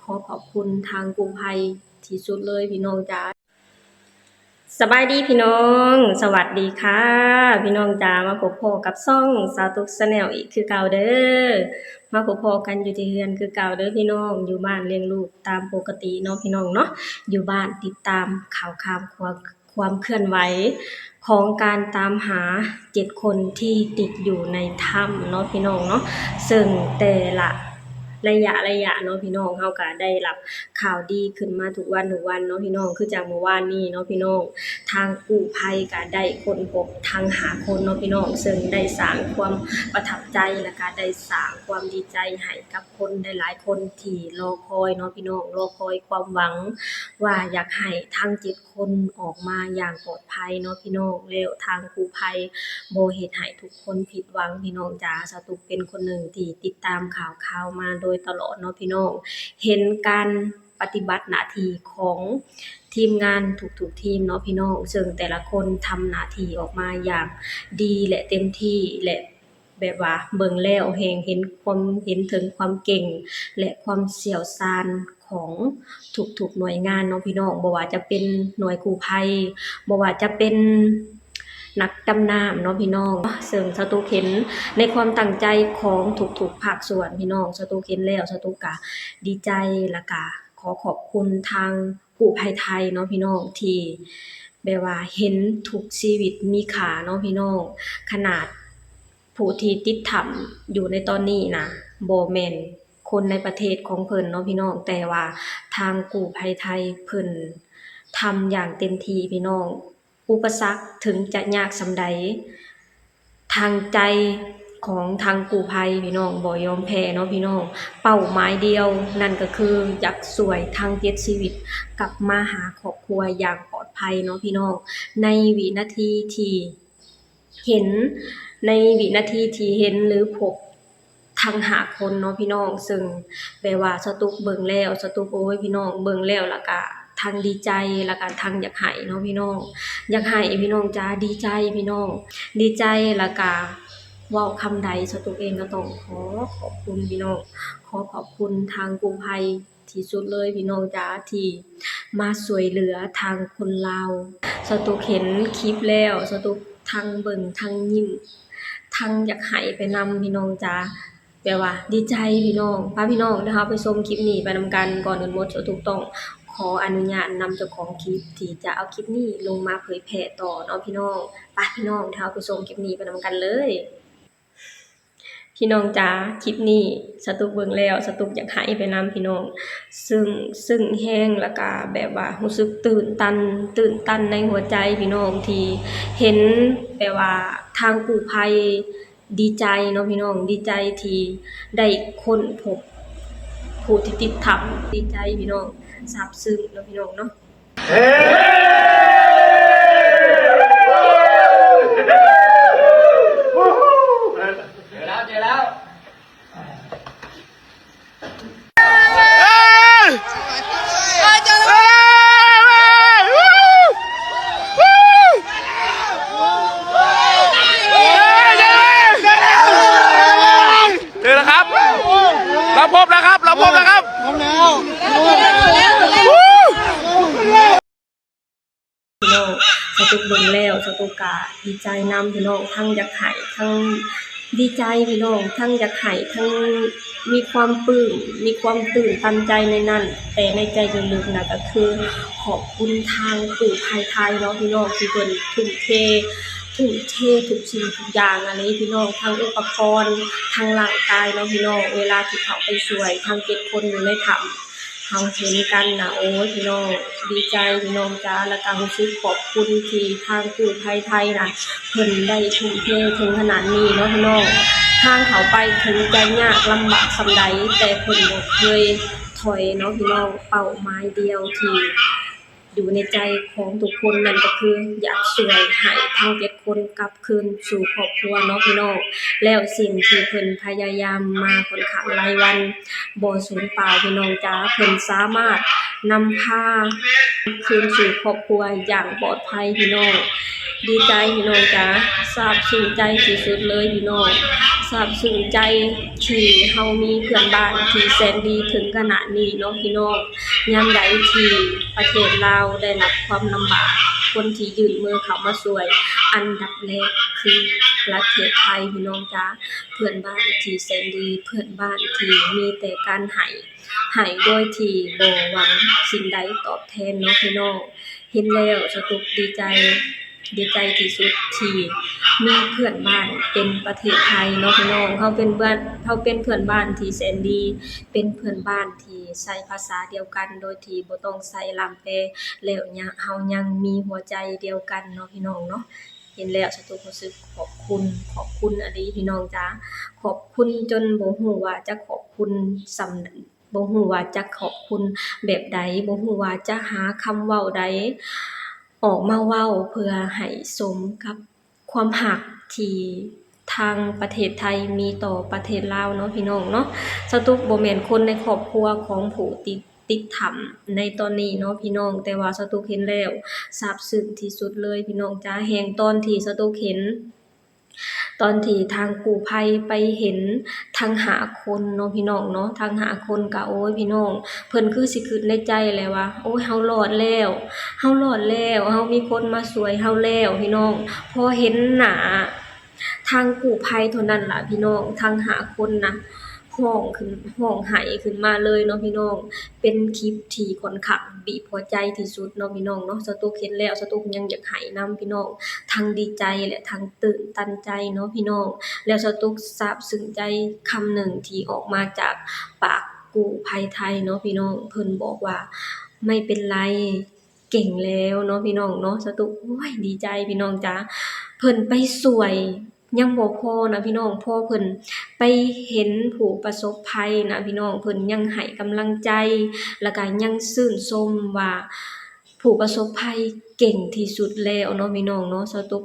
ຂໍຂອບຄຸນທາງກູ້ໄພທີ່ສຸດເລີຍພີ່ນ້ອງຈ໋າ. ສະບາຍດີພີ່ນ້ອງ ສະຫວັດດີຄ່ະພີ່ນ້ອງຈ໋າ ມາພົບພໍ້ກັບຊ່ອງສາວຕຸກ Channel ອີກຄືເກົ່າເດີ້. ມາພົບພໍ້ກັນຢູ່ທີ່ເຮືອນຄືເກົ່າເດີ້ພີ່ນ້ອງ ຢູ່ບ້ານລ້ຽງລູກຕາມປົກກະຕິເນາະພີ່ນ້ອງເນາະ ຢູ່ບ້ານຕິດຕາມຂ່າວຄາວຄວາມ ຄວາມເຄື່ອນໄຫວຂອງການຕາມຫາເຈັດຄົນທີ່ຕິດຢູ່ໃນຖ້ຳເນາະພີ່ນ້ອງເນາະ. ເຊິ່ງແຕ່ລະໄລຍະໄລຍະເນາະພີ່ນ້ອງ ເຮົາກະໄດ້ຮັບຂ່າວດີຂຶ້ນມາທຸກວັນທຸກວັນເນາະພີ່ນ້ອງ. ຄືຈັ່ງມື້ວານນີ້ເນາະພີ່ນ້ອງ ທາງກູ້ໄພກະໄດ້ຄົ້ນພົບທັງຫ້າຄົນເນາະພີ່ນ້ອງ ເຊິ່ງໄດ້ສ້າງຄວາມປະທັບໃຈ ແລະກະໄດ້ສ້າງຄວາມດີໃຈໃຫ້ກັບຄົນຫຼາຍໆຄົນທີ່ລໍຄອຍເນາະພີ່ນ້ອງ ລໍຄອຍຄວາມຫວັງວ່າຢາກໃຫ້ທັງເຈັດ ຄົນອອກມາຢ່າງປອດໄພເນາະພີ່ນ້ອງ ແລ້ວທາງກູ້ໄພບໍ່ເຮັດໃຫ້ທຸກຄົນຜິດຫວັງພີ່ນ້ອງຈ໋າ. ສາວຕຸກເປັນຄົນໜຶ່ງທີ່ຕິດຕາມຂ່າວຄາວມາໂດຍຕະຫຼອດເນາະພີ່ນ້ອງ ເຫັນການປະຕິບັດໜ້າທີ່ຂອງທີມງານທຸກໆທີມເນາະພີ່ນ້ອງ ເຊິ່ງແຕ່ລະຄົນທຳໜ້າທີ່ອອກມາຢ່າງດີ ແລະເຕັມທີ່ ແລະ ແບບວ່າເບິ່ງແລ້ວແຮ່ງເຫັນຄວາມ ເຫັນເຖິງຄວາມເກັ່ງ ແລະ ຄວາມຊ່ຽວຊານຂອງທຸກໆໜ່ວຍງານເນາະພີ່ນ້ອງ ບໍ່ວ່າຈະເປັນໜ່ວຍກູ້ໄພ ບໍ່ວ່າຈະເປັນນັກດຳນ້ຳເນາະພີ່ນ້ອງ. ເຊິ່ງສາວຕຸກເຫັນໃນຄວາມຕັ້ງໃຈຂອງທຸກໆພາກສ່ວນພີ່ນ້ອງ ສາວຕຸກເຫັນແລ້ວ ສາວຕຸກກະດີໃຈ ແລະກະຂໍຂອບຄຸນທາງກູ້ໄພໄທເນາະພີ່ນ້ອງ ທີ່ແບບວ່າເຫັນທຸກຊີວິດມີຄ່າເນາະພີ່ນ້ອງ ຂະໜາດ ຜູ້ທີ່ຕິດຖ້ຳຢູ່ໃນຕອນນີ້ນະ ບໍ່ແມ່ນຄົນໃນປະເທດຂອງເພິ່ນເນາະພີ່ນ້ອງ ແຕ່ວ່າທາງກູ້ໄພໄທເພິ່ນທຳຢ່າງເຕັມທີ່ພີ່ນ້ອງ. ອຸປະສັກເຖິງຈະຍາກສ່ຳໃດ ທາງໃຈຂອງທາງກູ້ໄພພີ່ນ້ອງບໍ່ຍອມແພ້ເນາະພີ່ນ້ອງ. ເປົ້າໝາຍດຽວນັ້ນກໍຄືຢາກຊ່ວຍທັງເຈັດຊີວິດກັບມາຫາຄອບຄົວຢ່າງປອດໄພເນາະພີ່ນ້ອງ. ໃນວິນາທີທີ່ ເຫັນໃນວິນາທີທີ່ເຫັນ ຫຼື ພົບທັງຫ້າຄົນເນາະພີ່ນ້ອງ ເຊິ່ງແບບວ່າສາວຕຸກເບິ່ງແລ້ວ ສາວຕຸກ ໂອ້ຍ ພີ່ນ້ອງ ເບິ່ງແລ້ວລະກະທັງດີໃຈ ລະກະທັງຢາກໄຫ້ເນາະພີ່ນ້ອງ ຢາກໄຫ້ພີ່ນ້ອງຈ໋າ ດີໃຈພີ່ນ້ອງ ດີໃຈ ລະກະເວົ້າຄຳໃດ ສາວຕຸກເອງກໍຕ້ອງຂໍຂອບຄຸນພີ່ນ້ອງ ຂໍຂອບຄຸນທາງກູ້ໄພ ທີ່ສຸດເລີຍພີ່ນ້ອງຈ໋າ ທີ່ມາຊ່ວຍເຫຼືອທາງຄົນລາວ. ສາວຕຸກເຫັນຄລິບແລ້ວ ສາວຕຸກທັງເບິ່ງທັງຍິ້ມ ທັງຢາກໄຫ້ໄປນຳພີ່ນ້ອງຈ໋າ ແບບວ່າດີໃຈພີ່ນ້ອງ. ພາພີ່ນ້ອງ ດຽວເຮົາໄປຊົມຄລິບນີ້ໄປນຳກັນ. ກ່ອນອື່ນໝົດ ສາວຕຸກຕ້ອງຂໍອະນຸຍາດນຳເຈົ້າຂອງຄລິບ ທີ່ຈະເອົາຄລິບນີ້ລົງມາເຜີຍແຜ່ຕໍ່ເນາະພີ່ນ້ອງ. ໄປພີ່ນ້ອງ ດຽວເຮົາໄປຊົມຄລິບນີ້ໄປນຳກັນເລີຍ. ພີ່ນ້ອງຈ໋າ ຄລິບນີ້ສາວຕຸກເບິ່ງແລ້ວ ສາວຕຸກຢາກໄຫ້ໄປນຳພີ່ນ້ອງ ເຊິ່ງ ເຊິ່ງແຮງ ລະກະແບບວ່າຮູ້ສຶກຕື່ນຕັນ ຕື່ນຕັນໃນຫົວໃຈພີ່ນ້ອງ ທີ່ເຫັນແບບວ່າທາງກູ້ໄພດີໃຈເນາະພີ່ນ້ອງ ດີໃຈທີ່ໄດ້ຄົ້ນພົບຜູ້ທີ່ຕິດຖ້ຳ ດີໃຈພີ່ນ້ອງ ຊາບຊຶ້ງເນາະພີ່ນ້ອງເນາະ. ເຈີແລ້ວ ເຈີແລ້ວ ເຈີແລ້ວຄັບ ເຮົາພົບແລ້ວຄັບ ເຮົາພົບແລ້ວຄັບ ພົບແລ້ວ ພີ່ນ້ອງ ສາວຕຸກເບິ່ງແລ້ວ ສາວຕຸກກະດີໃຈນຳພີ່ນ້ອງ ທັງຢາກໄຫ້ ທັງດີໃຈພີ່ນ້ອງ ທັງຢາກໄຫ້ ທັງມີຄວາມປຶ້ມ ມີຄວາມຕື່ນຕັນໃຈໃນນັ້ນ ແຕ່ໃນໃຈເລິກໆນະ ກະຄືຂອບຄຸນທາງກູ້ໄພໄທເນາະພີ່ນ້ອງ ທີ່ເພິ່ນທຸ່ມເທ ທຸ່ມເທທຸກສິ່ງທຸກຢ່າງຫັ້ນເລີຍພີ່ນ້ອງ ທັງອຸປະກອນ ທັງຮ່າງກາຍເນາະພີ່ນ້ອງ ເວລາທີ່ເຂົ້າໄປຊ່ວຍທັງເຈັດຄົນຢູ່ໃນຖ້ຳ ເຮົາເຫັນກັນນະ ໂອ້ຍ ພີ່ນ້ອງ ດີໃຈພີ່ນ້ອງຈ໋າ ລະກະຮູ້ສຶກຂອບຄຸນທີ່ທາງກູ້ໄພໄທນະ ເພິ່ນໄດ້ທຸ່ມເທເຖິງຂະໜາດນີ້ເນາະພີ່ນ້ອງ. ທາງເຂົ້າໄປເຖິງຈະຍາກລຳບາກສ່ຳໃດ ແຕ່ເພິ່ນບໍ່ເຄີຍຖອຍເນາະພີ່ນ້ອງ. ເປົ້າໝາຍດຽວທີ່ຢູ່ໃນໃຈຂອງທຸກຄົນນັ້ນກໍຄືຢາກຊ່ວຍໃຫ້ທັງເຈັດຄົນກັບ ຄືນສູ່ຄອບຄົວເນາະພີ່ນ້ອງ ແລ້ວສິ່ງທີ່ເພິ່ນພະຍາຍາມມາຂ້ອນຂ້າງຫຼາຍວັນ ບໍ່ສູນເປົ່າພີ່ນ້ອງຈ໋າ ເພິ່ນສາມາດນຳພາຄືນສູ່ຄອບຄົວຢ່າງປອດໄພພີ່ນ້ອງ. ດີໃຈພີ່ນ້ອງຈ໋າ, ຊາບຊຶ້ງໃຈທີ່ສຸດເລີຍພີ່ນ້ອງ, ຊາບຊຶ້ງໃຈທີ່ເຮົາມີເພື່ອນບ້ານທີ່ແສນດີເຖິງຂະໜາດນີ້ເນາະພີ່ນ້ອງ. ຍາມໃດທີ່ປະເທດລາວໄດ້ຮັບຄວາມລຳບາກ, ຄົນທີ່ຍື່ນມືເຂົ້າມາຊ່ວຍອັນດັບແລກຄືປະເທດໄທພີ່ນ້ອງຈ໋າ, ເພື່ອນບ້ານທີ່ແສນດີ, ເພື່ອນບ້ານທີ່ມີແຕ່ການໃຫ້ ໃຫ້ໂດຍທີ່ບໍ່ຫວັງສິ່ງໃດຕອບແທນເນາະພີ່ນ້ອງ. ເຫັນແລ້ວສະຕຸກດີໃຈ, ດີໃຈທີ່ສຸດທີ່ມີເພື່ອນບ້ານເປັນປະເທດໄທເນາະພີ່ນ້ອງ. ເຮົາເປັນບ້ານ, ເຮົາເປັນເພື່ອນບ້ານທີ່ແສນດີ, ເປັນເພື່ອນບ້ານທີ່ໃຊ້ພາສາດຽວກັນໂດຍທີ່ບໍ່ຕ້ອງໃຊ້ລ່າມແປ, ແລ້ວຍະ ເຮົາຍັງມີຫົວໃຈດຽວກັນເນາະພີ່ນ້ອງເນາະ. ເຫັນແລ້ວສະຕຸກຮູ້ສຶກຂອບຄຸນ, ຂອບຄຸນອີ່ຫຼີພີ່ນ້ອງຈ໋າ, ຂອບຄຸນຈົນບໍ່ຮູ້ວ່າຈະຂອບຄຸນສ່ຳ ບໍ່ຮູ້ວ່າຈະຂອບຄຸນແບບໃດ, ບໍ່ຮູ້ວ່າຈະຫາຄຳເວົ້າໃດອອກມາເວົ້າເພື່ອໃຫ້ສົມກັບຄວາມຮັກທີ່ທາງປະເທດໄທມີຕໍ່ປະເທດລາວເນາະພີ່ນ້ອງເນາະ. ສະຕຸກບໍ່ແມ່ນຄົນໃນຄອບຄົວຂອງຜູ້ຕິດ ຕິດຖ້ຳໃນຕອນນີ້ເນາະພີ່ນ້ອງ, ແຕ່ວ່າສະຕຸກເຫັນແລ້ວຊາບຊຶ້ງທີ່ສຸດເລີຍພີ່ນ້ອງຈ໋າ. ແຮ່ງຕອນທີ່ສະຕຸກເຫັນ ຕອນທີ່ທາງກູ້ໄພໄປເຫັນທັງຫ້າຄົນເນາະພີ່ນ້ອງເນາະ, ທັງຫ້າຄົນກະ ໂອ້ຍ ພີ່ນ້ອງ ເພິ່ນຄືຊິຄິດໃນໃຈແຫຼະວ່າ ໂອ້ຍ ເຮົາລອດແລ້ວ, ເຮົາລອດແລ້ວ, ເຮົາມີຄົນມາຊ່ວຍເຮົາແລ້ວພີ່ນ້ອງ. ພໍເຫັນໜ້າທາງກູ້ໄພເທົ່ານັ້ນລະພີ່ນ້ອງ, ທັງຫ້າຄົນນະ ຮ້ອງຂຶ້ນ ຮ້ອງໄຫ້ຂຶ້ນມາເລີຍເນາະພີ່ນ້ອງ. ເປັນຄລິບທີ່ຂ້ອນຂ້າງບີບຫົວໃຈທີ່ສຸດເນາະພີ່ນ້ອງເນາະ. ສະຕຸກເຫັນແລ້ວ ສະຕຸກຍັງຢາກໄຫ້ນຳພີ່ນ້ອງ, ທັງດີໃຈ ແລະ ທັງຕື່ນຕັນໃຈເນາະພີ່ນ້ອງ. ແລ້ວສະຕຸກຊາບຊຶ້ງໃຈຄຳໜຶ່ງທີ່ອອກມາຈາກປາກກູ້ໄພໄທເນາະພີ່ນ້ອງ, ເພິ່ນບອກວ່າ ໄມ່ເປັນໄລ ເກັ່ງແລ້ວເນາະພີ່ນ້ອງເນາະ. ສະຕຸກ ໂອ້ຍ ດີໃຈພີ່ນ້ອງຈ໋າ, ເພິ່ນໄປຊ່ວຍ ຍັງບໍ່ພໍນະພີ່ນ້ອງ, ພໍເພິ່ນໄປເຫັນຜູ້ປະສົບໄພນະພີ່ນ້ອງ, ເພິ່ນຍັງໃຫ້ກຳລັງໃຈ ແລ້ວກະຍັງຊື່ນຊົມວ່າຜູ້ປະສົບໄພເກັ່ງທີ່ສຸດແລ້ວເນາະພີ່ນ້ອງເນາະ. ສະຕຸກ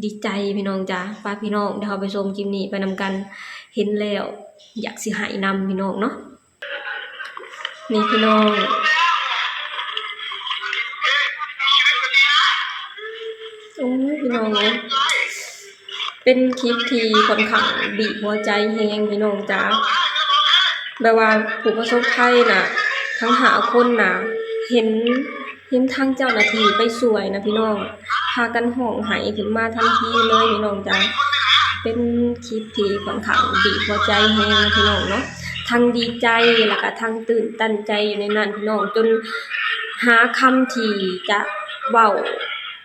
ດີໃຈພີ່ນ້ອງຈ໋າ. ປະພີ່ນ້ອງ ດຽວເຮົາໄປຊົມຄລິບນີ້ໄປນຳກັນ, ເຫັນແລ້ວຢາກຊິໄຫ້ນຳພີ່ນ້ອງເນາະ. ນີ້ພີ່ນ້ອງ ໂອ້ຍ ພີ່ນ້ອງເອີຍ ເປັນຄລິບທີ່ຂ້ອນຂ້າງບີບຫົວໃຈແຮງພີ່ນ້ອງຈ໋າ. ແບບວ່າຜູ້ປະສົບໄພນະ ທັງຫ້າຄົນນະ ເຫັນ ເຫັນທາງເຈົ້າໜ້າທີ່ໄປຊ່ວຍນະພີ່ນ້ອງ ພາກັນຮ້ອງໄຫ້ຂຶ້ນມາທັນທີເລີຍພີ່ນ້ອງຈ໋າ. ເປັນຄລິບທີ່ຂ້ອນຂ້າງບີບຫົວໃຈແຮງນະພີ່ນ້ອງເນາະ, ທັງດີໃຈ ແລ້ວກະທັງຕື່ນຕັນໃຈຢູ່ໃນນັ້ນພີ່ນ້ອງ, ຈົນຫາຄຳທີ່ຈະເວົ້າ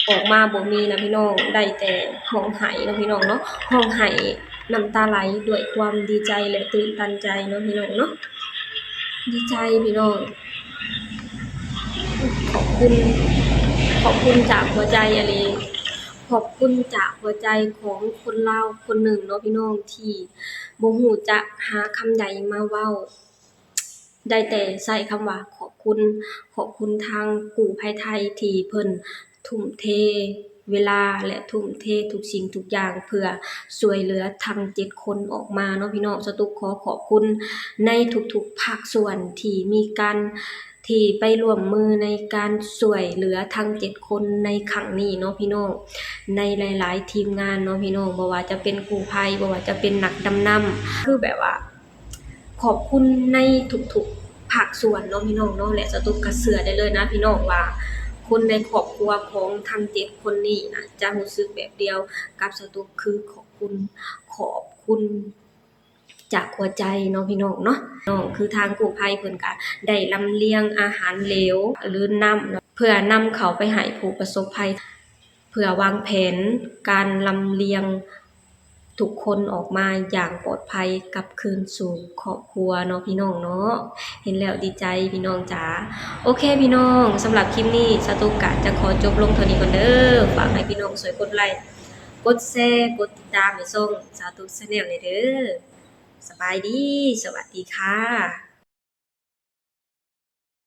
ອອກມາບໍ່ມີນະພີ່ນ້ອງ, ໄດ້ແຕ່ຮ້ອງໄຫ້ເນາະພີ່ນ້ອງເນາະ, ຮ້ອງໄຫ້ນ້ຳຕາໄຫຼດ້ວຍຄວາມດີໃຈ ແລະ ຕື່ນຕັນໃຈເນາະພີ່ນ້ອງເນາະ. ດີໃຈພີ່ນ້ອງ. ຂອບຄຸນ, ຂອບຄຸນຈາກຫົວໃຈອີ່ຫຼີ, ຂອບຄຸນຈາກຫົວໃຈຂອງຄົນລາວຄົນໜຶ່ງເນາະພີ່ນ້ອງ ທີ່ບໍ່ຮູ້ຈະຫາຄຳໃດມາເວົ້າ, ໄດ້ແຕ່ໃຊ້ຄຳວ່າຂອບຄຸນ, ຂອບຄຸນທາງກູ້ໄພໄທທີ່ເພິ່ນ ທຸ່ມເທເວລາ ແລະ ທຸ່ມເທທຸກສິ່ງທຸກຢ່າງເພື່ອຊ່ວຍເຫຼືອທັງເຈັດຄົນອອກມາເນາະພີ່ນ້ອງ. ສະຕຸກຂໍຂອບຄຸນໃນທຸກໆພາກສ່ວນທີ່ມີການ ທີ່ໄປຮ່ວມມືໃນການຊ່ວຍເຫຼືອທັງເຈັດຄົນໃນຄັ້ງນີ້ເນາະພີ່ນ້ອງ, ໃນຫຼາຍໆທີມງານເນາະພີ່ນ້ອງ, ບໍ່ວ່າຈະເປັນກູ້ໄພ, ບໍ່ວ່າຈະເປັນນັກດຳນ້ຳ, ຄືແບບວ່າ ຂອບຄຸນໃນທຸກໆພາກສ່ວນເນາະພີ່ນ້ອງເນາະ. ແລະ ສະຕຸກກະເຊື່ອໄດ້ເລີຍນະພີ່ນ້ອງວ່າ ຄົນໃນຄອບຄົວຂອງທັງເຈັດຄົນນີ້ນະ ຈະຮູ້ສຶກແບບດຽວກັບສະຕຸກ ຄືຂອບຄຸນ, ຂອບຄຸນຈາກຫົວໃຈເນາະພີ່ນ້ອງເນາະ. ນ້ອງ ຄືທາງກູ້ໄພເພິ່ນກະໄດ້ລຳລຽງອາຫານເຫຼວ ຫຼື ນ້ຳເນາະ ເພື່ອນຳເຂົ້າໄປໃຫ້ຜູ້ປະສົບໄພ ເພື່ອວາງແຜນການລຳລຽງທຸກຄົນອອກມາຢ່າງປອດໄພກັບຄືນສູ່ຄອບຄົວເນາະພີ່ນ້ອງເນາະ. ເຫັນແລ້ວດີໃຈພີ່ນ້ອງຈ໋າ. ໂອເຄພີ່ນ້ອງ, ສຳລັບຄລິບນີ້ ສາວຕຸກກະຈະຂໍຈົບລົງເທົ່ານີ້ກ່ອນເດີ. ຝາກໃຫ້ພີ່ນ້ອງຊ່ວຍກົດໄລ, ກົດແຊ, ກົດຕິດຕາມໃຫ້ຊ່ອງສາວຕຸກ Channel ແດ່ເດີ. ສະບາຍດີ, ສະຫວັດດີຄ່ະ.